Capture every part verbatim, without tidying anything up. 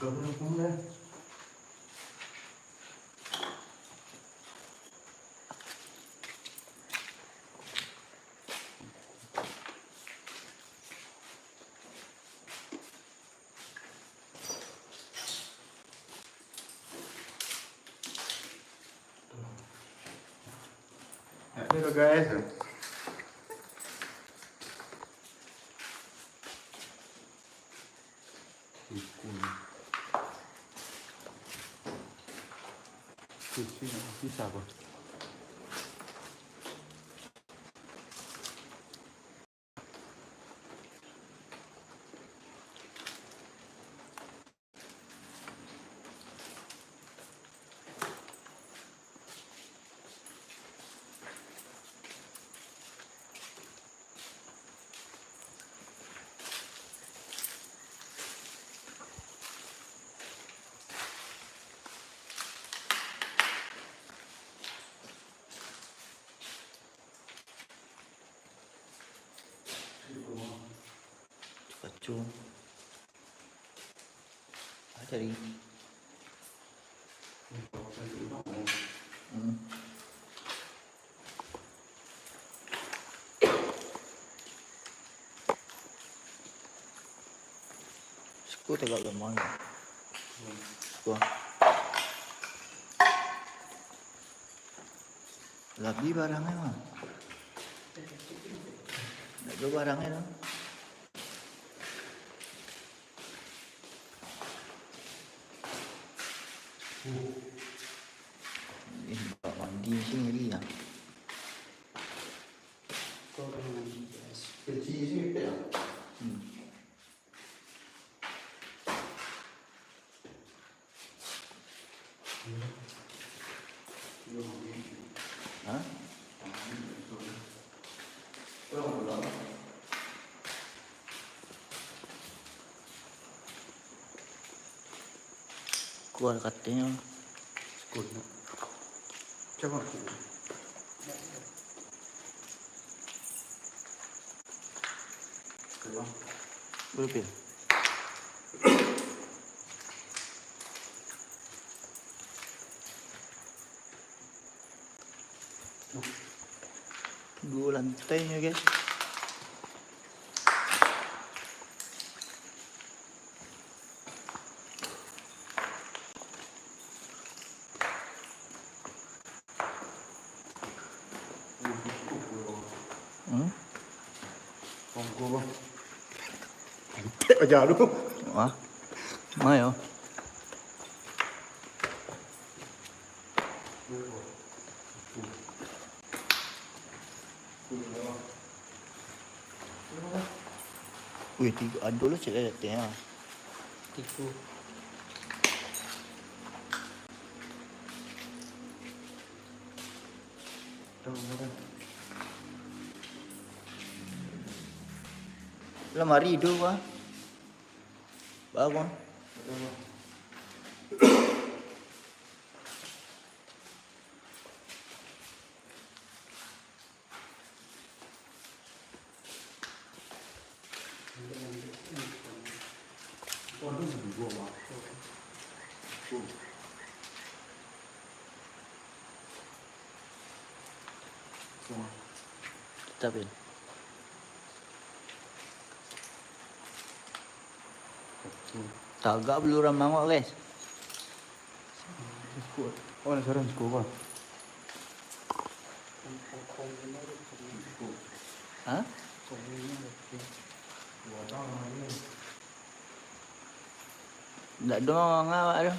Ado lo, guys. Kucing bisa apa? Kacau. Ah, cari. Hmm. Siko tagak lamah ni. Siko. Labiah barangnyo mah. Ndak ado barangnyo tu. Eh, bak mandi sini lagi ya. Kau dah mandi, guys. Kecil sini, Pek, ya? Hmm. Hah? Kuat katonyo. Kuat. Cubo. Berapa? Duo lantai nyo, guys. Hmm? Aja lu. Wah. Mayo. Wih, tigo ado lah cek datang ah. Tigo. Lamari tu, Pak. Bagus. Tetap, Pin. Tagak bulu urang mangok, guys. Oh, nak sarang siko, Bang. Hah? Ndak doh ngawak doh.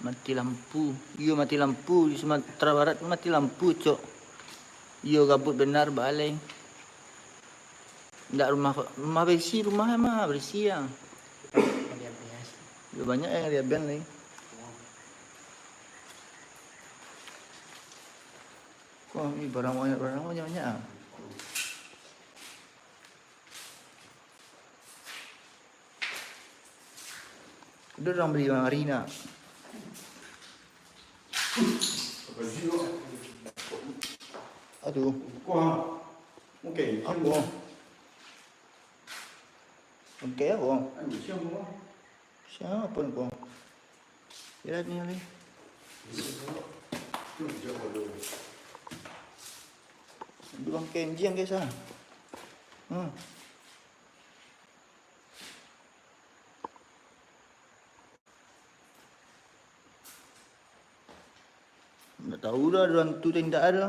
Mati lampu. Iyo, mati lampu. Di Sumatera Barat tu mati lampu, cok. Iyo, gabut benar, baalai. Ndak rumah, rumah barisi, rumah mah barisi ah. Yo, banyak yang riaban lai. Wah, ni barang banyak, barang banyak-banyak ah. Ado urang bali mangari nak. Aduh. Apo? Oke, apo? Siapa ni, Bang? Lihat ni, ni. Di bangkai anjiang, guys, ah. Hmm. Ndak tahu dah, ado hantu atau indak ado.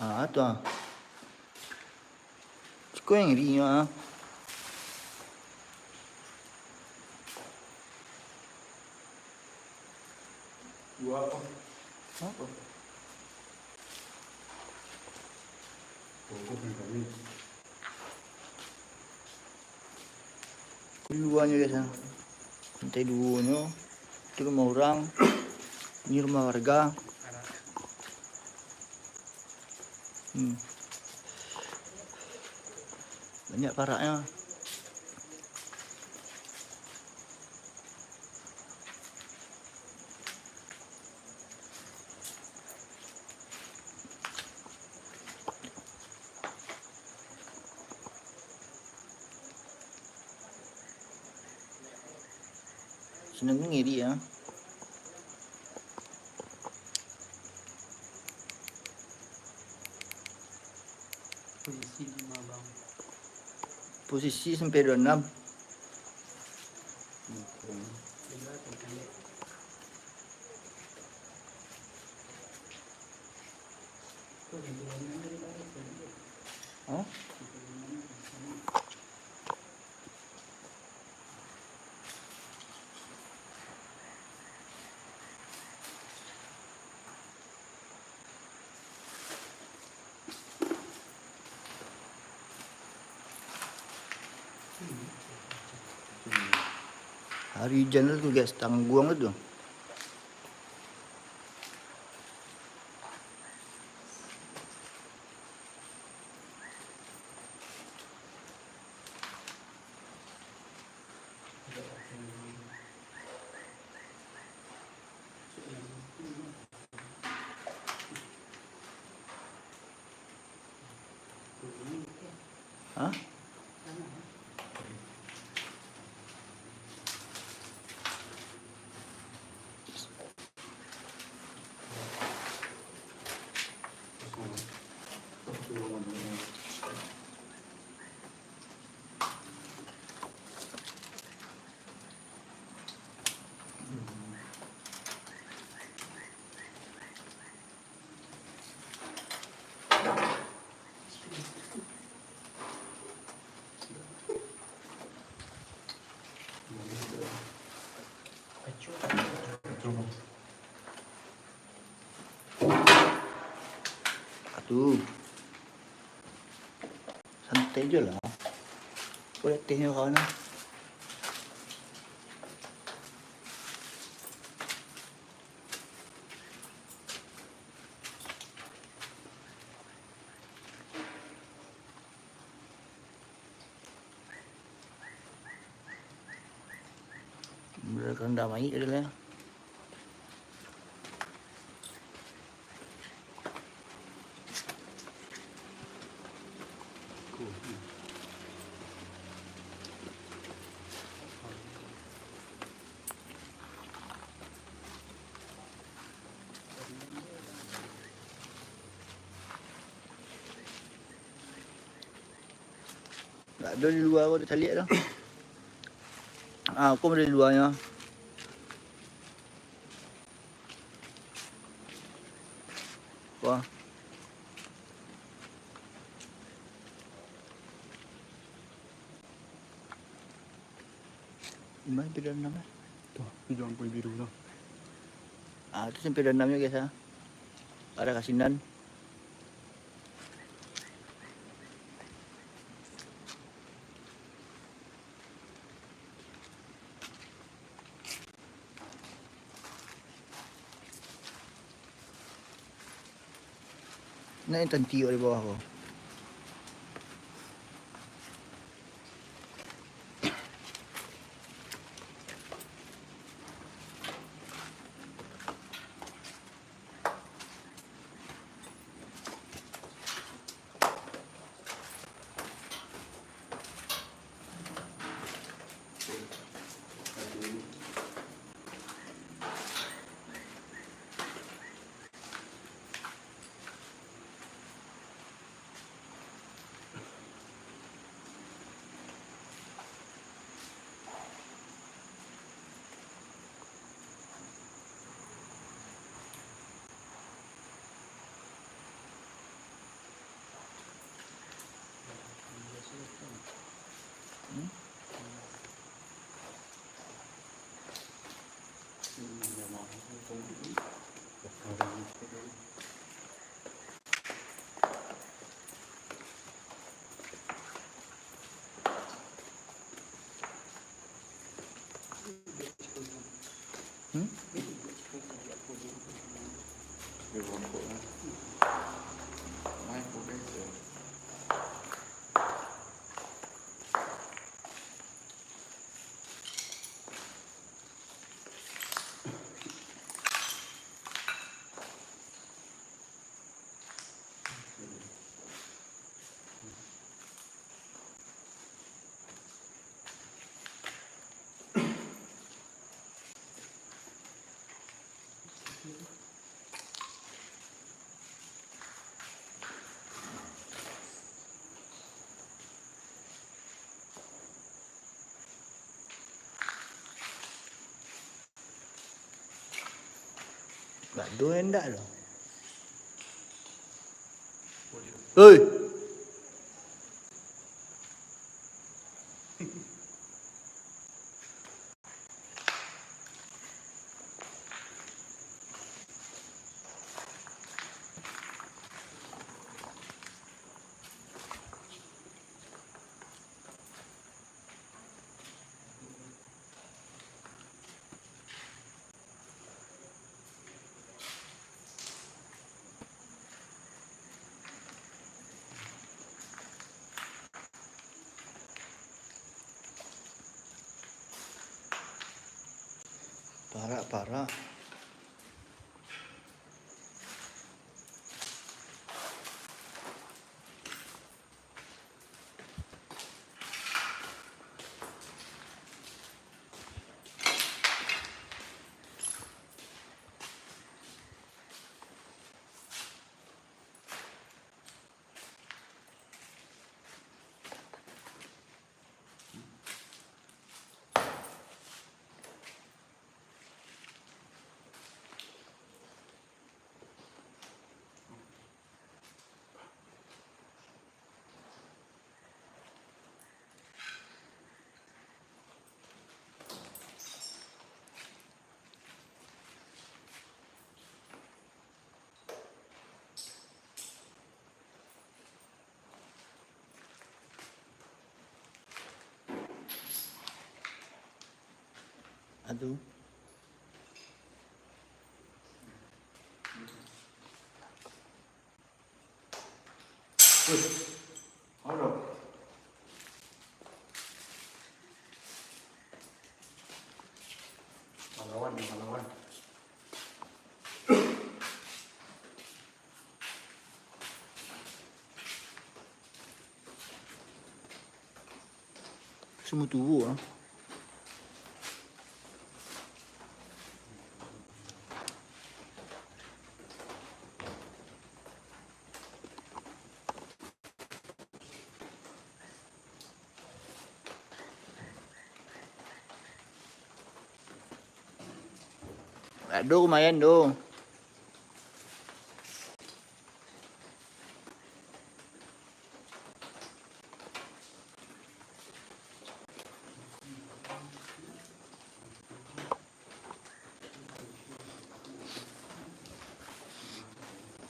Ah, tu ah. Ciko yang ngeri nyo ah. Dua apa? Hah? Duonyo, guys, ah. Lantai duonyo, itu rumah urang, ini rumah warga. Hmm. Banyak paraknyo. Senang ngiri, ah. Posisi lima, Bang. Posisi sampai duo anam. Hah? Hari ujan tu, guys, tangguang tu. Hah? Aduh. Santai je lah. Boleh teh nyo kawan lah. Benda kandak mayik tadi lah. Ndak ado di lua ko, taliak tu. Ah, ko dari luanyo. Wah. Imai pidana lah. Tu, tu jangan pun biru tu. Ah, tu sampai dalam nyo, guys, ah. Arah ka sinan. Nak yang tanti di bawah ko. Bado endak lo. Oi. Parak, parak. Aduh. Wih, aduh. Pahlawan, pahlawan. Semua tubuh ah. Aduh, lumayan tu.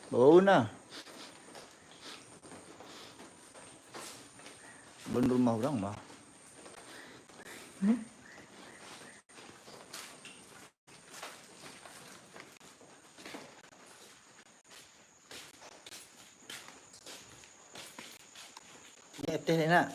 Bau nah. Belum rumah orang mah. Ni ateh ni nak.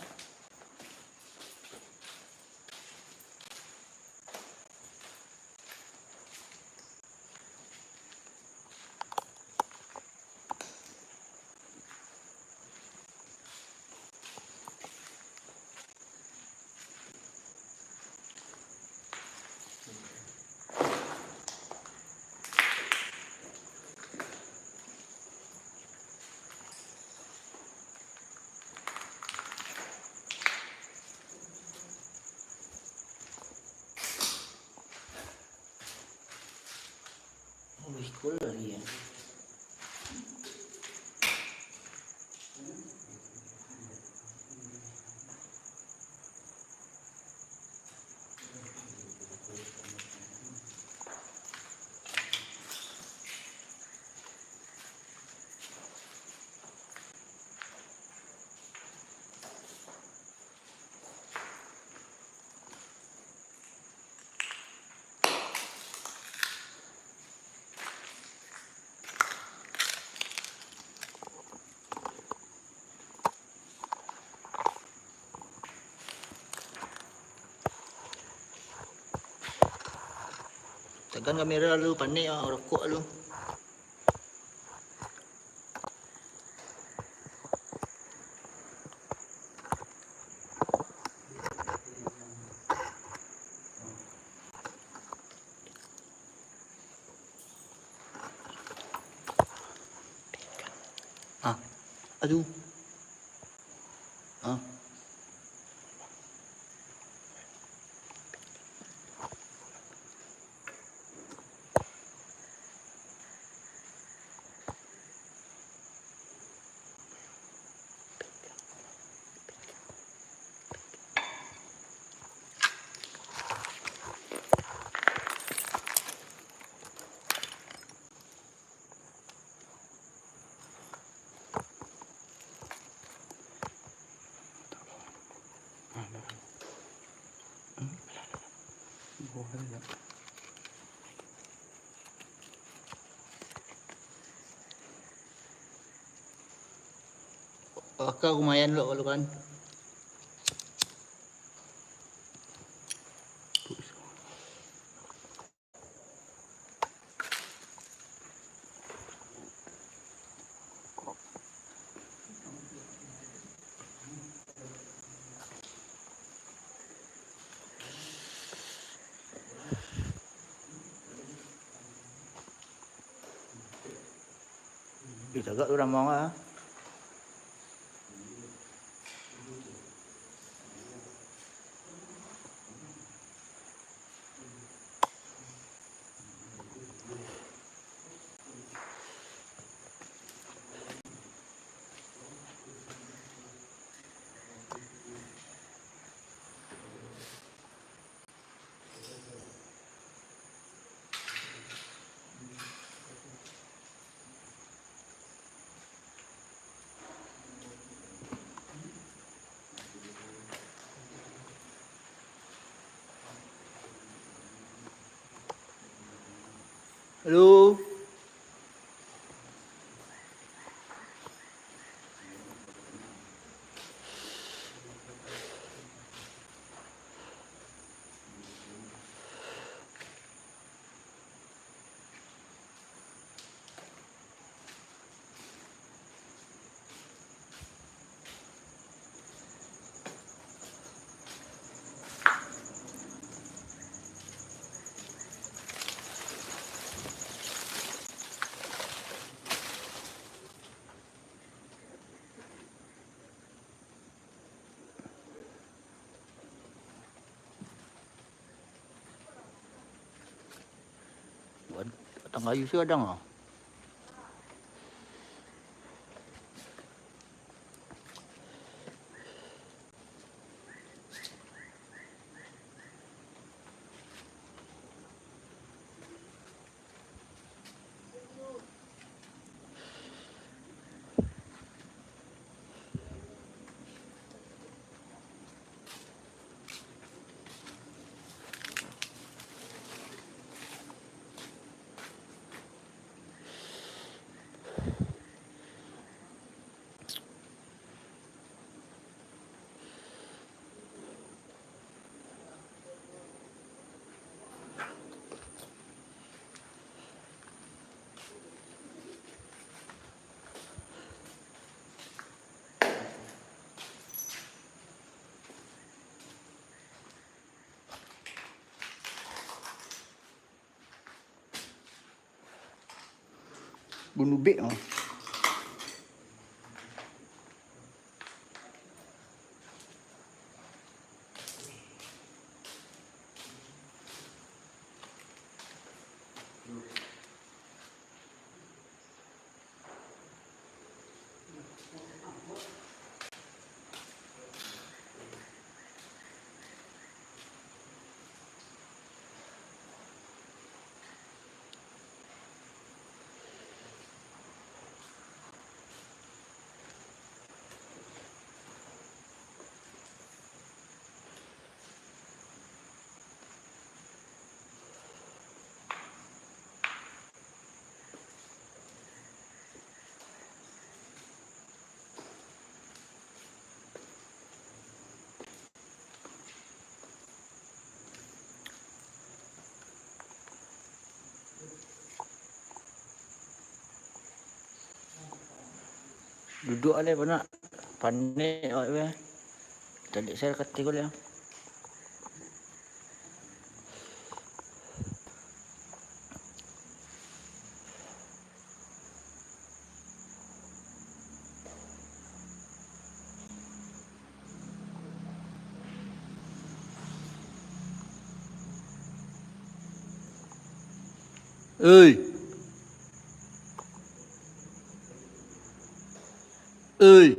Kan kamera lu, panek ah, rokok lu. Ah, aduh. Ah. Aka lumayan lo kalau kan. Ih, tagak tu ramang ah. Halo. Batang kayu se gadang ah. Bunubek ah. Duduak alai, panak. Panek awak tu, eh. Caliak saya katik ko lai. Oi. Oi.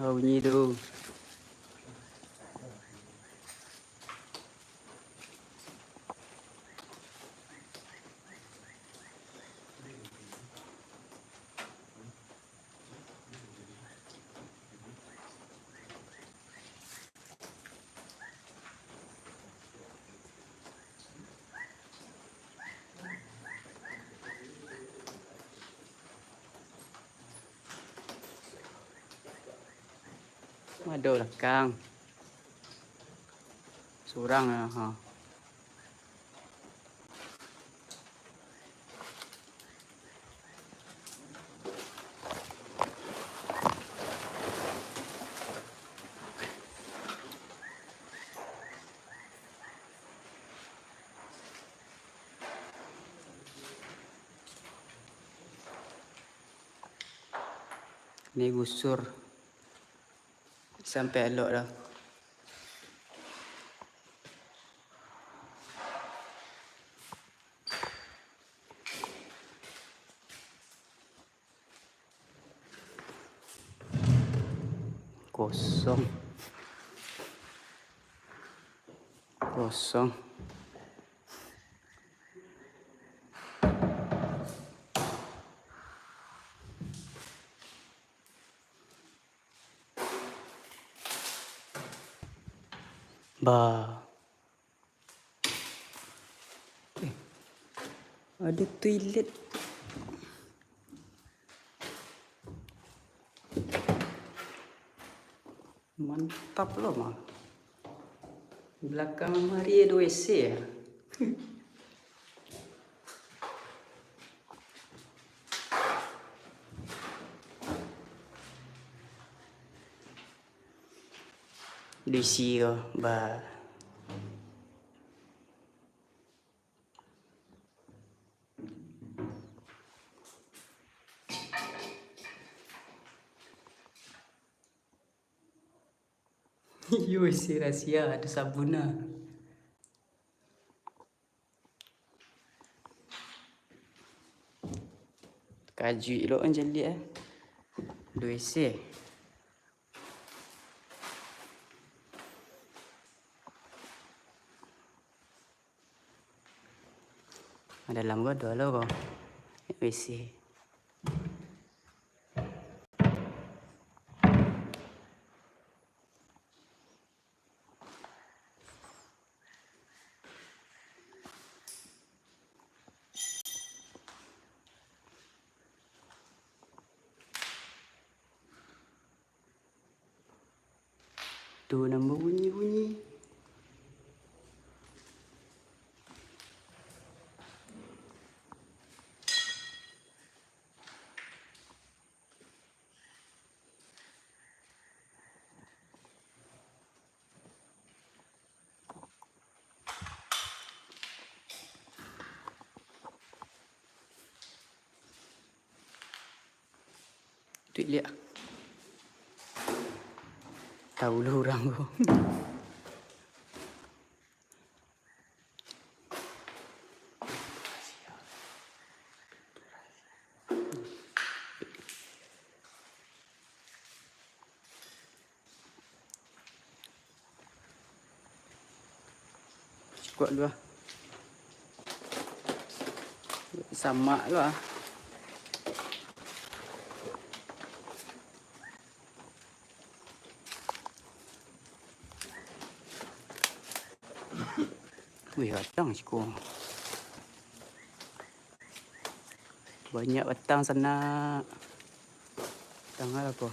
Ah, bunyi tu. Ado balakang. Surang, ha. Ni gusur. Sampai elok dah. Kosong. Kosong. Ba. Eh, ado toilet. Tap lo mah. Belakang lamari ado W C ya. Di sini ba. Iyo, isi rahasia, ado sabun nah. Kajuik lo anjali eh. Duo isi. Dalam ko ado lo ko. W C. Tu nan babunyi-bunyi. Tu liak. Tahu lo urang ko. Cukuik lu ah. Samak lu ah. Wih, batang siko. Banyak batang sanak. Batang apo?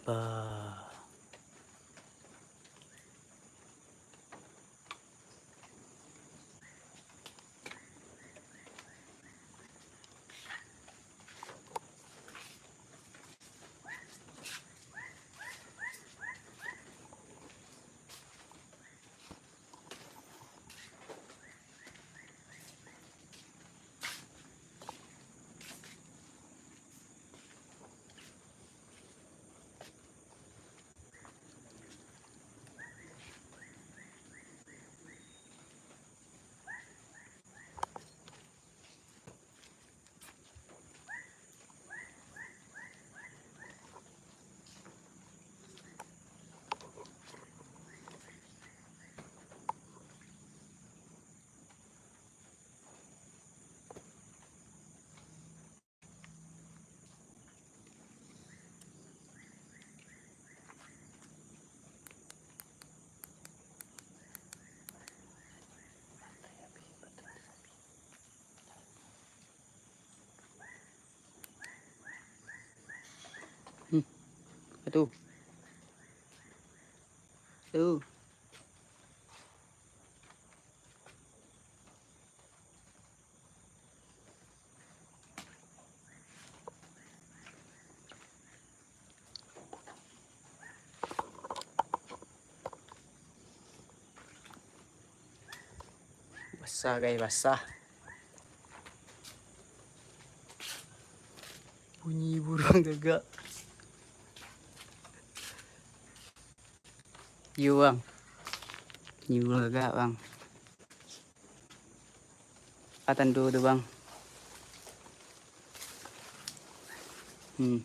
Bah. Hmm. Itu. Itu. Basah, guys, basah. Bunyi buruang gagak. Yo, Bang. Bunyi buruang gagak, Bang. Ah, tando tu, Bang. Hmm.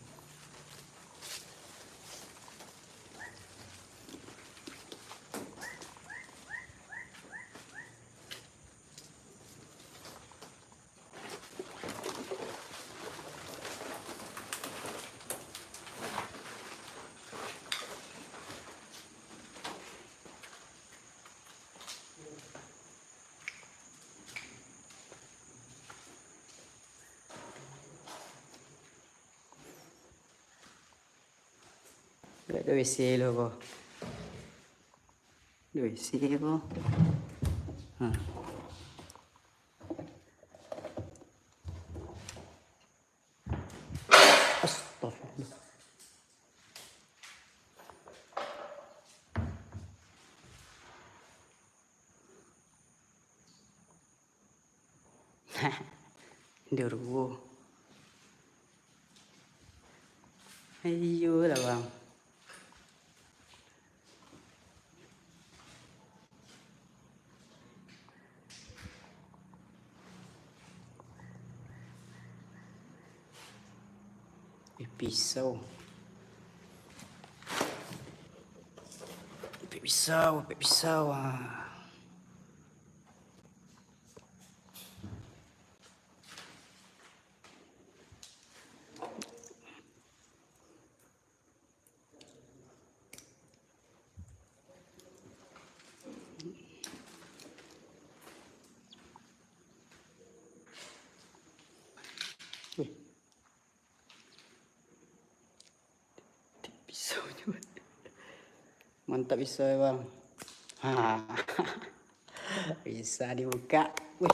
Dak ado W C lo ko. Ado W C ko. Ha. Astagfirullah. Duruwo. Ayolah, Bang. Eh, pisau. Pek pisau, pek pisau, ah. Wih. Pisau nyo. Mantap pisau, Bang. Ha. Bisa dibuka. Wih.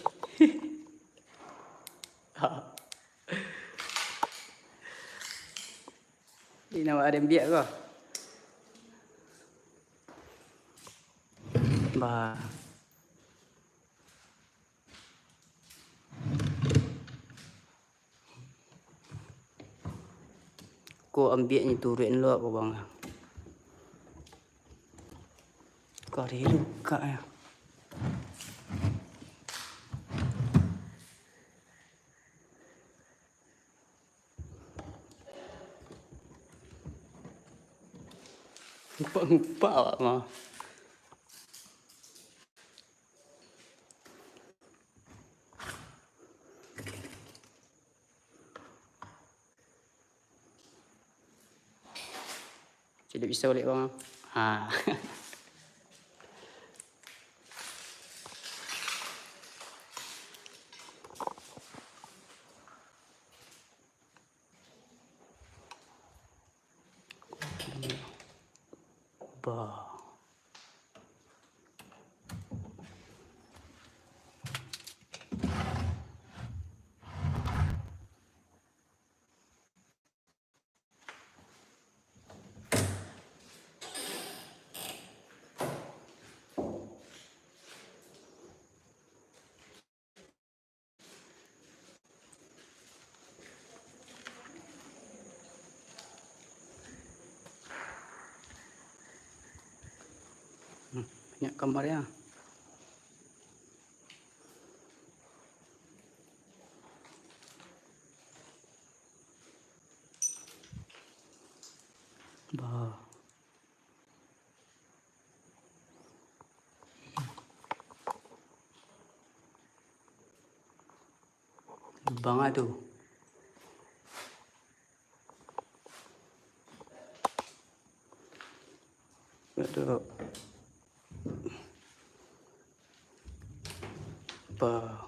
Ini nama ada biak ko. Bah. Ko ambiak nyo turuik lo ko, Bang. Kari lukak yo. Ngupak-ngupak awak mah. Caliak pisau baliak, Bang. Ha. Bah. Hmm, banyak kamarnya. Bah. Lubang ah tu. Ado. Bah.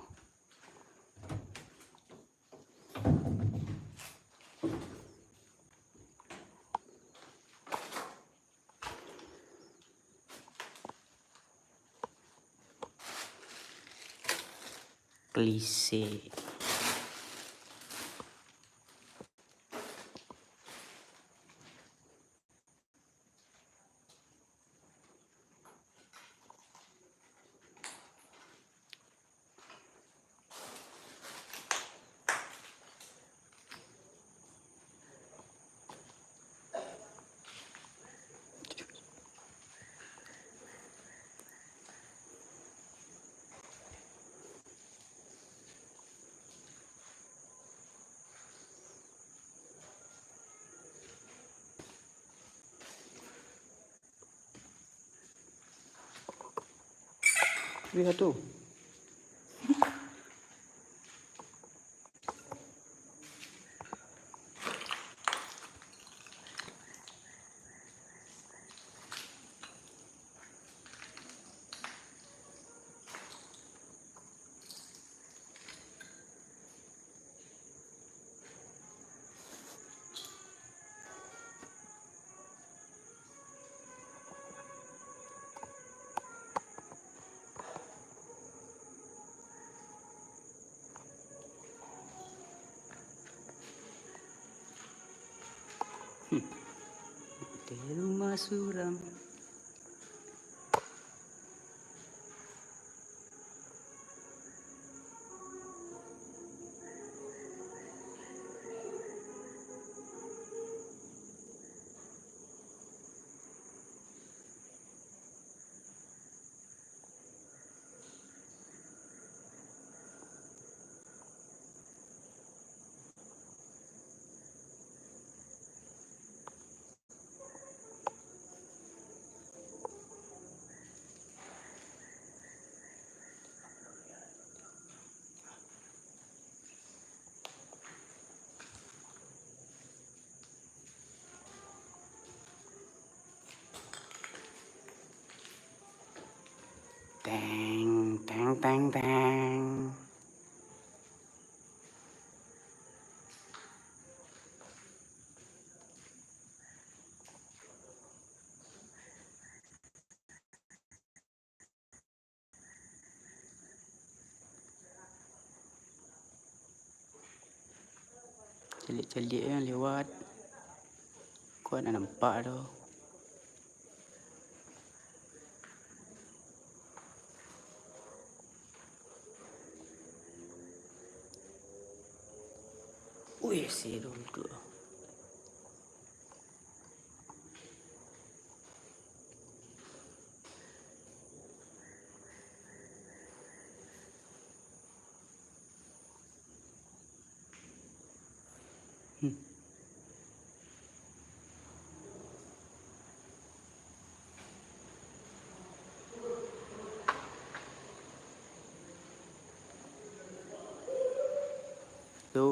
Klise. Lihat tu. Di rumah suram. Teng, teng, teng, teng. Caliak-caliak yang lewat. Kok nak nampak tu? Wih, seru tu. Hmm. Tu.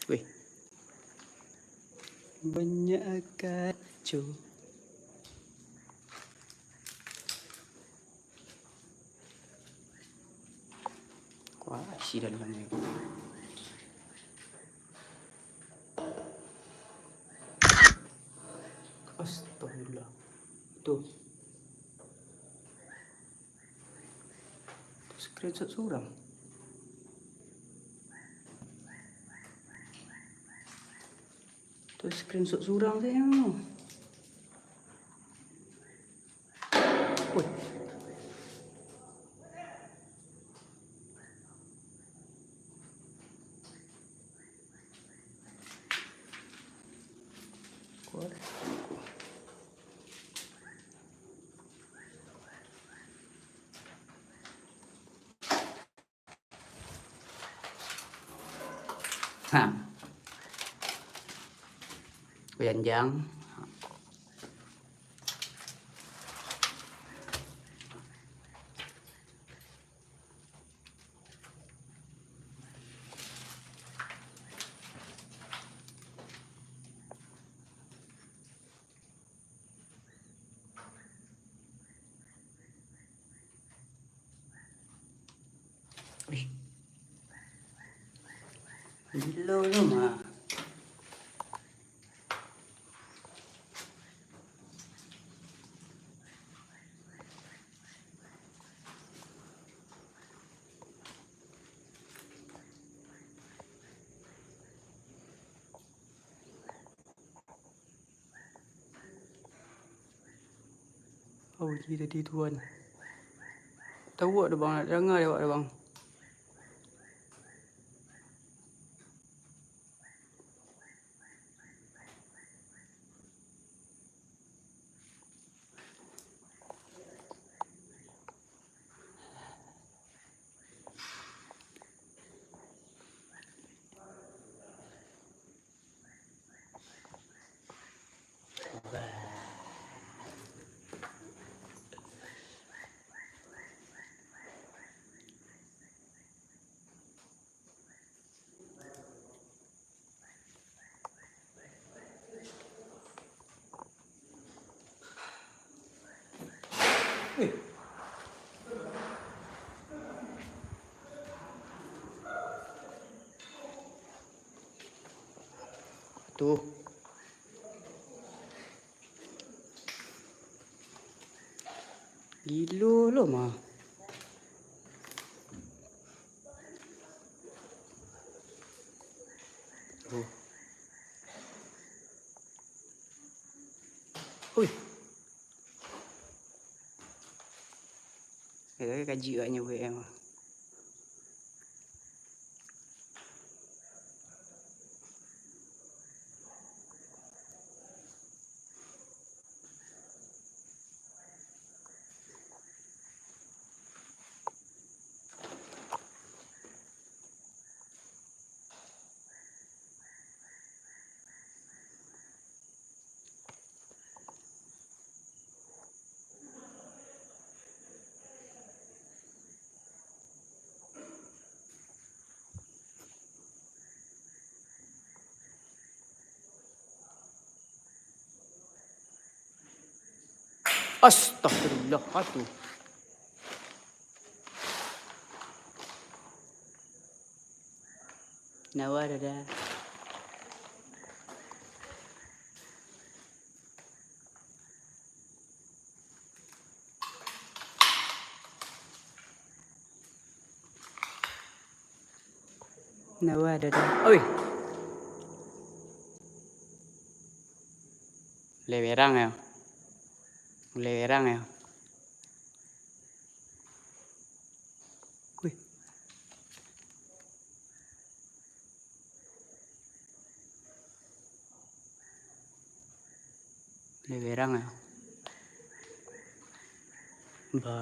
Weh. Banyak kaco. Wah, isi dalam ni. Astagfirullah. Tu. Tu screenshot surang. Tu screenshot surang tu yang. Oi. Ha. Kuyanjang. Wih. Gilo tu mah. Audi tadi tu kan. Tahu awak dah bang, nak danga dek awak dah bang. Tu. Gilo lo mah. Oh. Hui. Eh, kaji awak nyo buek mah. Astagfirullah, atuh. Nawa dada. Nawa dada. Oi. Lewerang ya. Lewerang ya. Wih. Lewerang ya. Ba.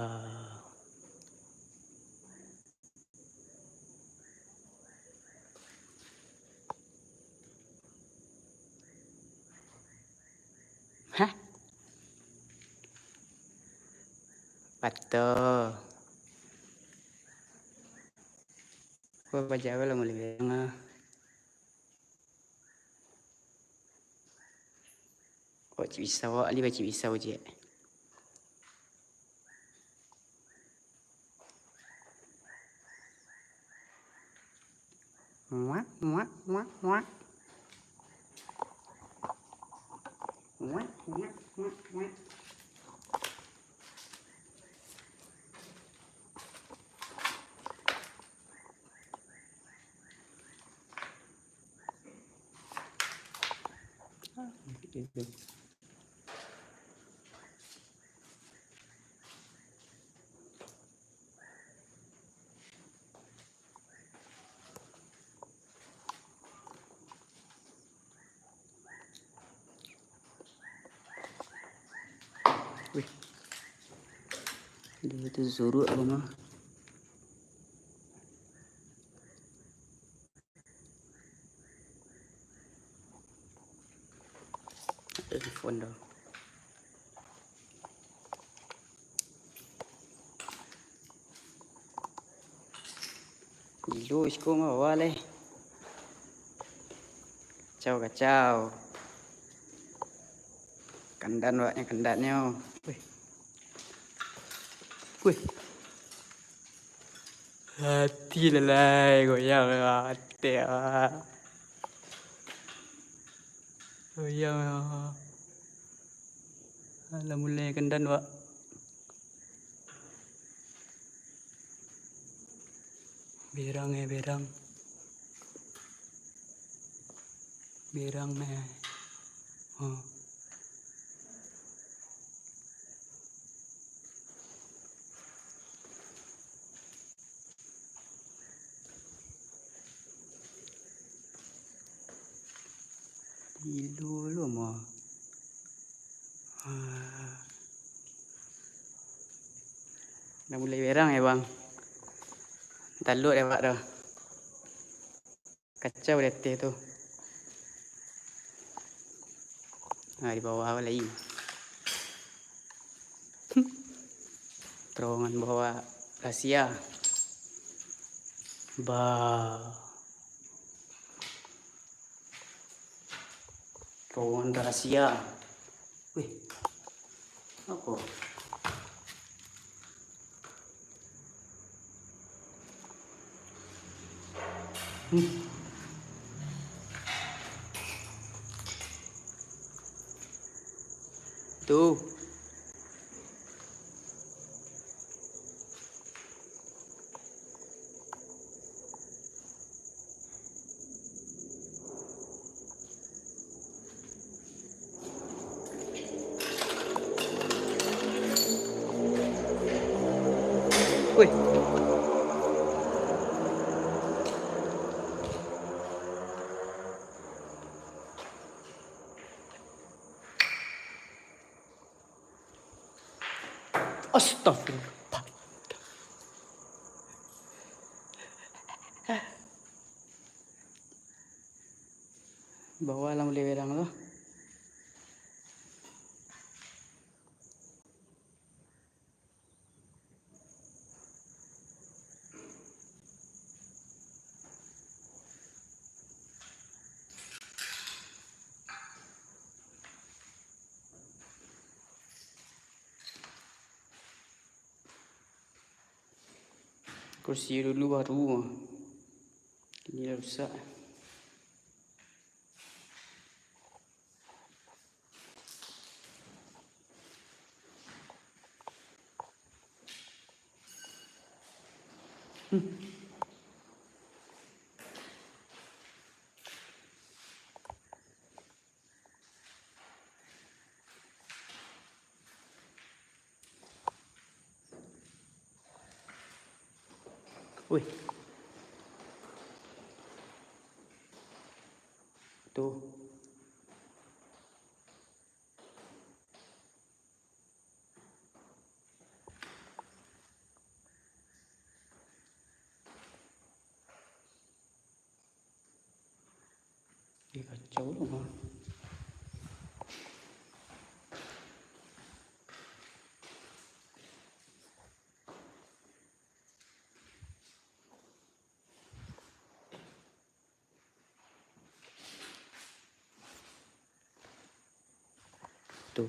Hah? Pato. Ko bajawab lah mulai bengah. Kok cik bisa awak, ali bacik bisa awak, cik. Muak, muak, muak, muak. Muak, muak, muak, muak. Wih. Dia tu zuruk apa mah? Telepon dah. Gilo siko mah bawah leh. Kacau, kacau. Kandan awaknyo, kandannyo. Wih. Wih. Hati lalai, goyang lah, hati ah. Goyang lah. Alah, mulai kandan, Wak. Berang eh, berang. Berang eh. Oh. Gilo lo mah. Ah. Dah mulai berang ya, Bang. Taluak dek awak tu. Kacau di ateh tu. Nah, di bawah lai. Terowongan bawah rahasia. Ba. Terowongan rahasia. Wih. Apo? Hmm. Tu. Wih. Astagfirullah. Bawa lah mulai berang tu. Kursi dulu baru. Ini lah rusak. Wih. Tu. Eh, kacau tu mah. Tu.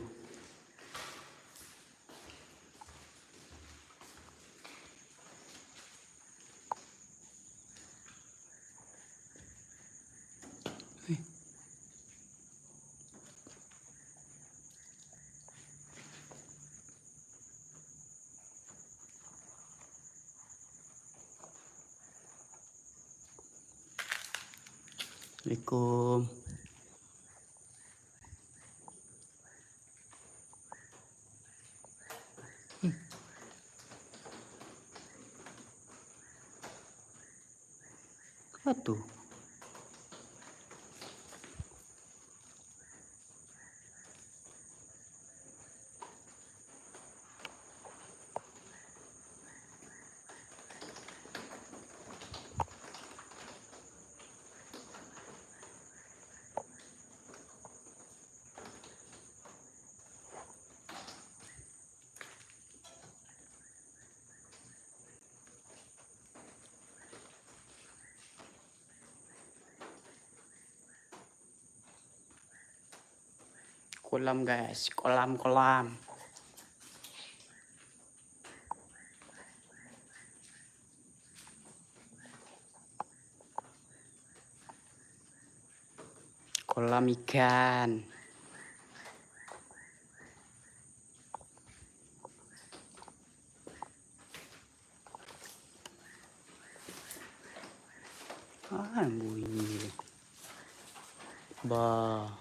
Assalamualaikum. Hmm. Apa tu? Kolam, guys, kolam, kolam. Kolam ikan. Ah, bunyi. Bah.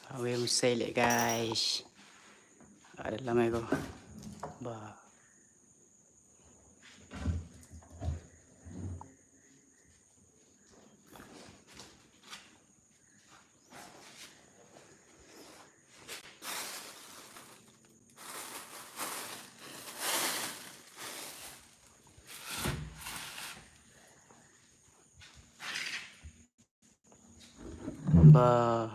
Aweh musai lek, guys. Ado dalam ko. Bah. Ba.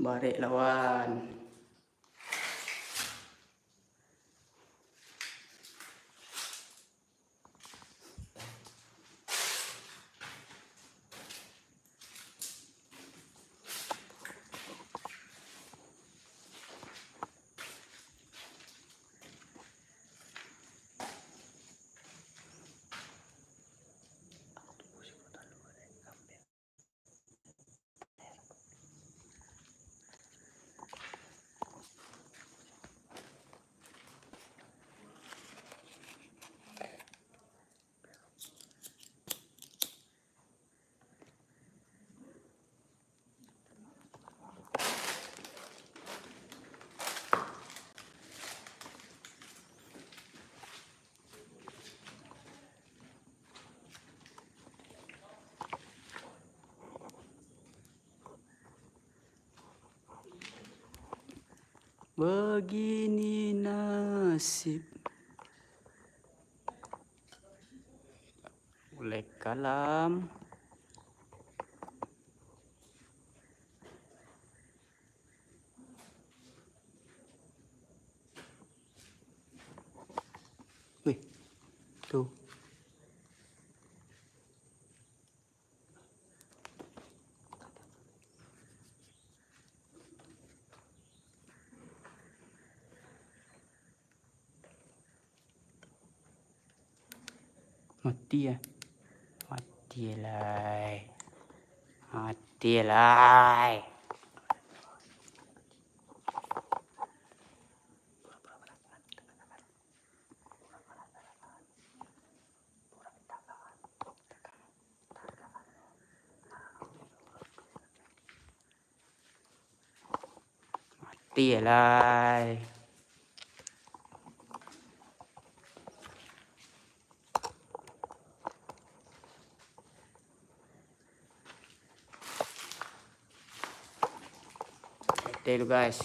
Barek lawan. Begini nasib. Mulai kalam. Wih, tu. Mati ya. Mati lai. Mati lai. Mati lai. Mati lu, guys.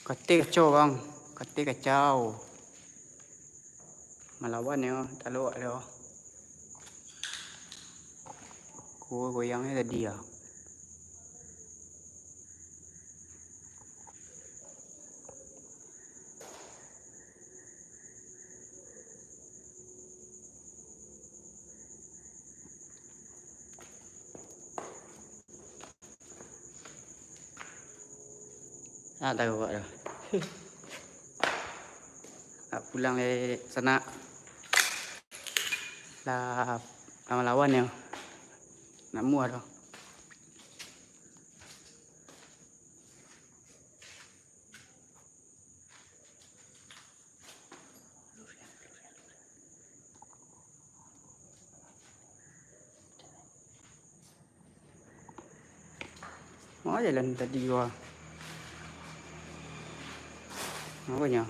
Katik kacau, bang. Katik kacau. Malawan yo, talok yo. Ko goyang ni tadi yo. Ah, tahu awak tu. Nak pulang dari sanak. Lah, lawan-lawan yo. Nak muah tu. Oh, jalan tadi gua. Makanya.